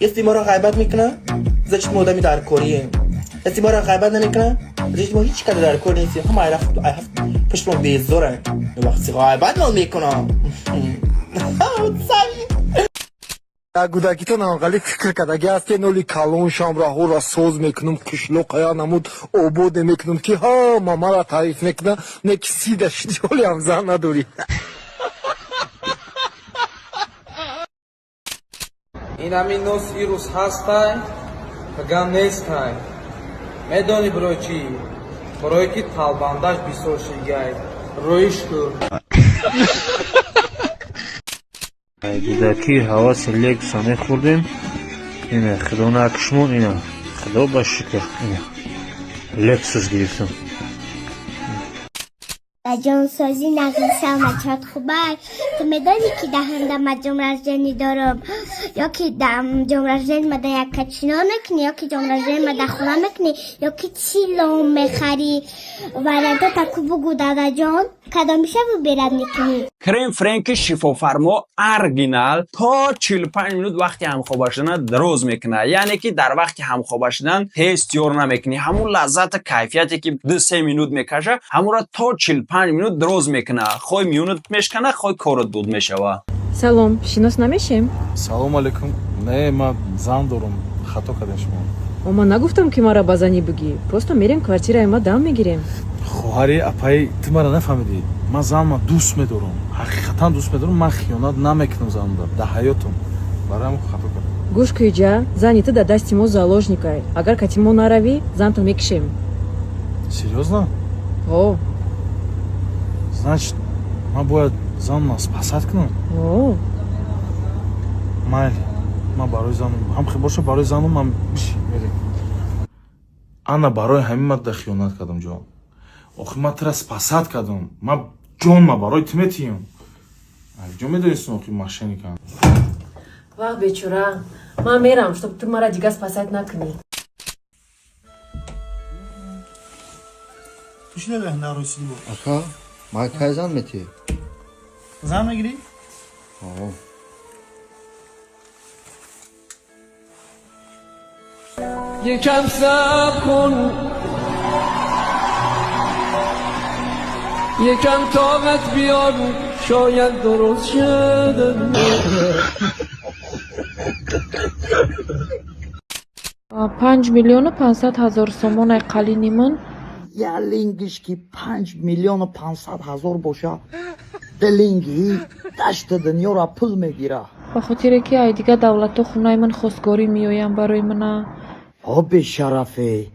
Если моро ғайбат мекунад, значит, мо одами даркорием. Если моро ғайбат намекунад, значит, мо ҳеҷ када даркор нестем. Ҳама ай ҳафт пушт мо безорем. Вақти ғайбат мон мекунам. Сами. Гудакитон анғали фикр кардаги аст, ки ноли калон шам, раҳоро соз мекунам, қишлоқая намуд ободе мекунам, ки ҳама мара таъриф мекуна. Не ки сида шиди, ҳолиам зан надорӣ. Ин ҳамин нос ирӯз ҳастай, паган нестай. Медонӣ барои чӣ? Барое ки талбандаш бисёр шигай рӯиш кӯр. Гудакӣ ҳаваси Лексуса мехӯрдем. Ина, худо накушмон, ина, худо ба шукр, ина, Лексус гирифтам. Ҷонсозӣ нағзи, мачот хубай. Ту медонӣ, ки даҳанда ма днём рождения дорам, ё ки днём рождения ма да як качино мекунӣ, ё ки днём рождения ма да хона мекунӣ, ё ки чӣ лом мехарӣ? Варианто таку бугу, дадаҷон, кадомиша выбирать мекунӣ? Крем Френки шифофармо оригинал то 45 минут вақти ҳамхоба шудан дароз мекунад, яъне ки дар вақти ҳамхоба шудан тез тиёр намекунӣ. Ҳамун лаззата, кайфияте, ки 2-3 минут мекаша, ҳамонро то 45 минут дароз мекунад. Хой миёнат мешкана, хой корот буд мешавад. Салом, шинос намешем? Салом алейкум. Не, ман зан дорам, хато кардем шумо. О, ман нагуфтам, ки маро ба занӣ бигӣ. Просто мерем, квартираи ма дам мегирем. Хоҳари апаи, ту мара нафаҳмидӣ. Ман занма дӯст медорам, ҳақиқатан дӯст медорам. Ман хиёнат намекунам занда дар ҳаётам. Барои хато кардам. Гӯш куиҷа, зани ту дар дасти мо заложникай. Агар кати мо наравӣ, занто мекишем. Серьёзно? О. Значит, ман бояд занма спасать кунам? О. Майли, ман барои занам ҳам хел боша, барои занам ман биши мерем. Ана, барои ҳамин ман да хиёнат кардам, ҷон. Охи, ман тура спасать кардам. Ман ҷонма барои ту метиҳам. Ҷо медонистам, охи, мошенникам. Вах, бечора, ман мерам, чтоб ту мара дига спасать накунӣ. Ака, ман кай зан метиҳӣ? Зан мегирӣ? О. یکم صبر کن، یکم طاقت بیار، شاید درست شد. 5 500 000 сомонай қалини ман. Як лингиш ки 5 500 000 боша, дилинги дашта дунёра пул мегира. Ба хотире ки ай дигар давлатҳо хонаи ман хостгорӣ меоянд барои мана. О, бешарафе,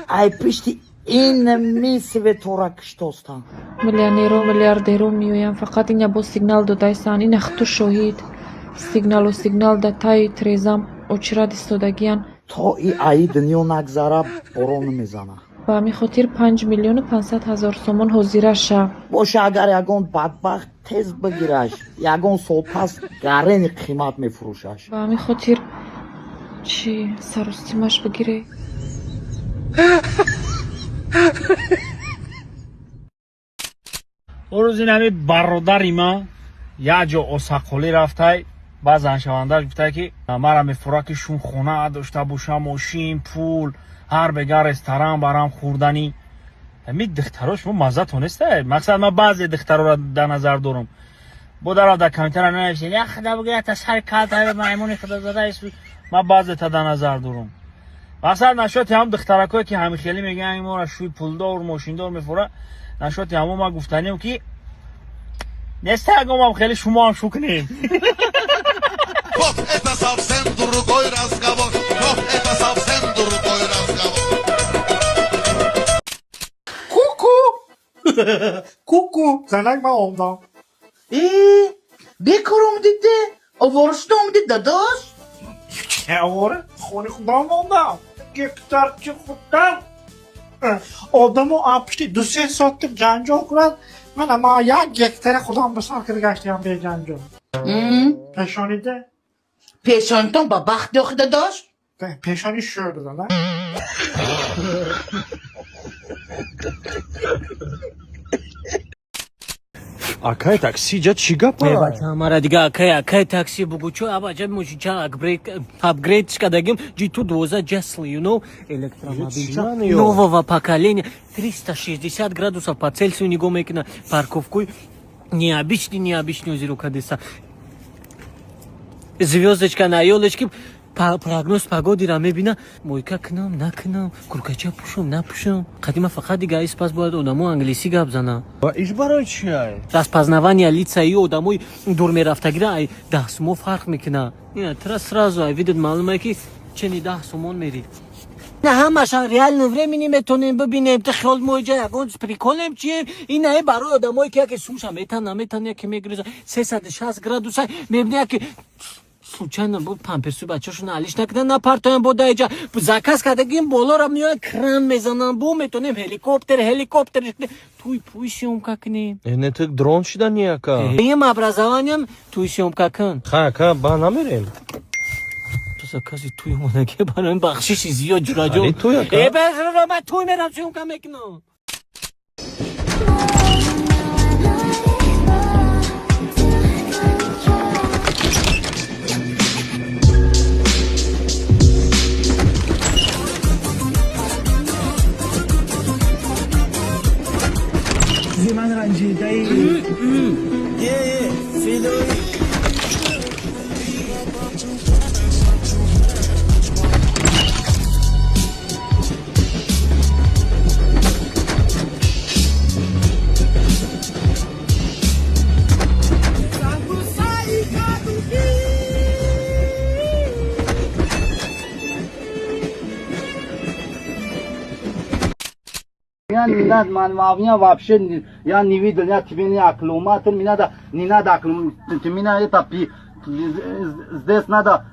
ай пишти ин ми светора киштостан. Миллионеро, миллиардеро меоянд. Фақат ина боз сигнал додайсан, ина хуту шоҳид, сигналу сигнал да таи трезам очирад истодагиян. То и аи дунё нагзара, борон мезана. Ба ҳамин хотир 5 500 000 сомон ҳозира ша. Боша, агар ягон бадбахт тез бигираш, ягон сол пас гарени қимат мефурӯшаш. Ба ҳамин хотир чӣ саростимаш бигире. Рӯз ин ҳами бародари ман як ҷо осаққолӣ рафтай. Баъд заншавандааш гуфтай, ки мара мефура, ки шун хона дошта бошам, мошин, пул, ҳар бега ресторан барам хӯрданӣ. Ҳами духтаро шумо маззатон неста? Мақсад, ман баъзе духтароро дар назар дорам. Бо дарав дар комментара нанависед: я худо бигирата сари калта, маймони худозада. Ман баъзета дар назар дорам. Мақсад, нашоти ҳам духтаракое, ки ҳами хеле мегӯянд, мора шӯи пулдор, мошиндор мефура. Нашоти ҳамо ман гуфтанем, ки неста ягомам хеле шумоам шу кунем. Вот это совсем другой разговор. Вот это совсем другой разговор. Ку-ку! Ку-ку! Занак, ман омдам. Э, бекор омадиде? Овора шуда омадид, дадош? Чӣ овора? Хони худам омдам. Гектарчи худам. Одамо пушти 2-3 соатик ҷанҷол кунад, мана ман 1 гектара худам ба сар карда гаштиам беҷанҷол. Пешонида. Пешонитон ба бахт ёхи, дадош? Пешони шӯр додам. Акай такси, ҷа чӣ гап? Э, бача, мара дига акай такси бугу, чо абаҷа мошинча апгрейд кардагим, G2 12 Джесли, you know, электромобилча нового поколения, 360 градусов по Цельсию нигоҳ мекунад, парковкуи необычный, необычный озиро кадеса, звездочка на ёлочке, прогноз погодира мебина, мойка кунам, накунам, куркача пӯшам, напӯшам. Қадима фақат дига испас бояд одамо англисӣ гап зана. Ва иш барои чиай? Распознавание лица и одамои дур мерафтагира ай 10 сумо фарқ мекуна. Ина тра сразу ай видит, маълуме ки чени 10 сомон мери. На ҳамашан реально времени метонем бибинем. Ти хиёл моиҷа ягон приколем чием? Ина барои одамое ки яке сумша метан, наметан, яке мегириза, 360 градуса мебини, яке случайно бо памперсу бачашон алиш накунан, напартоям. Бо даиҷа заказ кардагим, болора меоян, кран мезанан, бо метонем ҳеликоптер туй пуй съёмка кунем. Не, ту дрон шидани, ака. Им образованиям туй съёмка кун. Ха, ака, ба намерем. Закази туй омадаги, барои бахшиши зиёд, ҷураҷон. Туй, ака. Э, ман туй мерам, съёмка мекунам. Ман ранҷидаи фидои. Я не надо, меня вообще, я не видел, я тебе не аккумулятор, мне надо, не надо аккумулятор, ты меня это, здесь надо,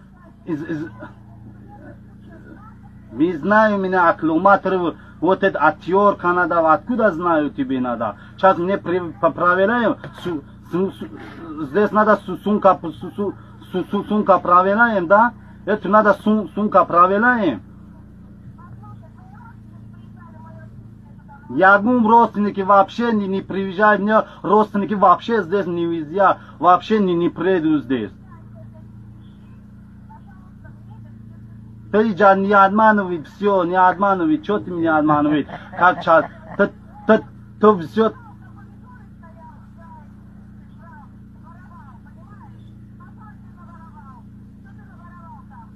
не знаю, меня аккумулятор, вот это оттерка надо, откуда знаю тебе надо, сейчас мне проверяем, здесь надо сумка, сумка проверяем, да, это надо сумка проверяем. Ягун родственники вообще не приезжают, мне родственники вообще здесь не везде, вообще не приедут здесь. Ты же не обманывай, все, не обманывай, что ты меня обманываешь? Как сейчас, ты все...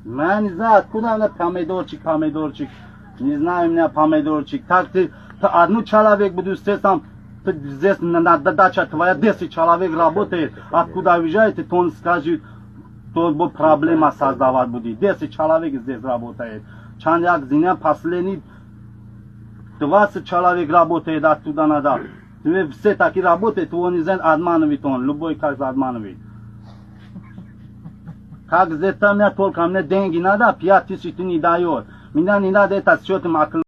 Я не знаю, откуда у меня помидорчик, помидорчик, не знаю, у меня помидорчик, так ты... Одну человек буду здесь, там, здесь на дача твоя 10 человек работает, откуда уезжаете, то он скажет, то будет проблема создавать будет. 10 человек здесь работает. Чанд зиня последний 20 человек работает оттуда надо. Все такие работают, он не знает, обманывает он, любой как обманывает. Как здесь там я только мне деньги надо, 5000 ты не дает. Меня не надо это счет.